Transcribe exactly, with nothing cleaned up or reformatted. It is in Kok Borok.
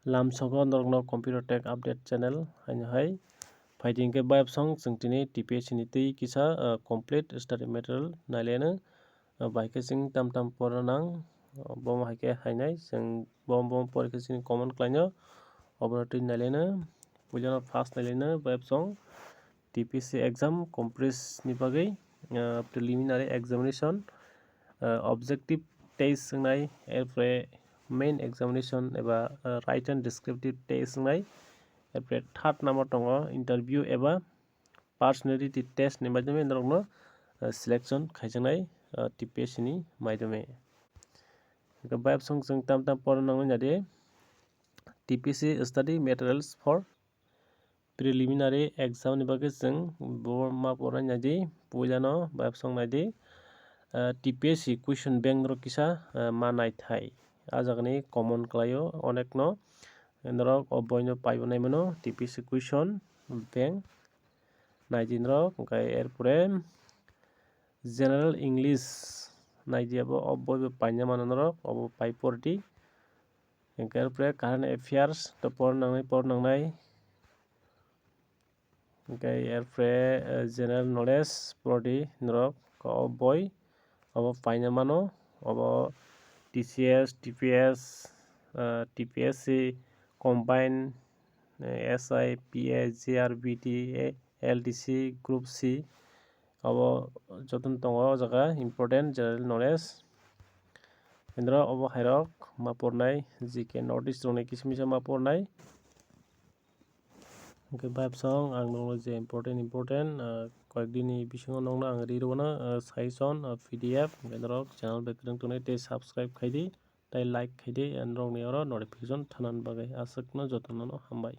Lamsogo norokno Computer Tech Update Channel haino hai. Phaidi hinkhe bayapsong chwng tini T P S C ni twi kisa, ah, complete study material nailaino. Ah, bai khe chwng tam tam porna nang. Ah, bo hai khe hainai chwng bo, bo porikhe chini comment khlaino. Obo twi nailaino. Puilano first nailaino bayapsong T P S C exam comprise ni bagwi, ah, preliminary examination, ah, objective test wngnai, erpore main examination eba, ah, written descriptive test wngnai, erpore third number tongo interview eba personality test ni maidagwi norokno, ah, selection khaijaknai, ah, T P S C ni maidagwi. Hwnkhe bayapsong chwng tam tam porna nangnai nadi T P S C study materials for preliminary exam ni bagwi chwng bo ma pornai naidi, puilano bayapsong naidi, ah, T P S C question bank norok kisa, ah, ma naithai. Ah jagani common khlaio onekno, norok o boino paibo naimano T P S C question bank naidi norok, hwnkhe erpore general English naidi abo o boibo paina mano norok, obo pai pordi. Hwnkhe erpore current affairs to por nangnai, por nangnai. Hwnkhe erpore, eh, general knowledge pordi norok o boi obo paina mano, obo T C S, T P S, eh, T P S C combine, eh, S I, P A, J R B T, eh, L D C, Group C, obo jotono tongo o jaga important general knowledge. Indra obo hairok ma pornai, G K North East rokni kisa misa ma pornai. Hwnkhe bayapsong ang nokno je important important, ah, koyek dini bisingo nokno ang ri rwna, ah, suggestion, ah, P D F, hwnkhe norok channel bai kwrwng tongnai tei subscribe khaidi, tei like khaidi, and norokni oro notification thanani bagwi. Aswkno jotono hambai.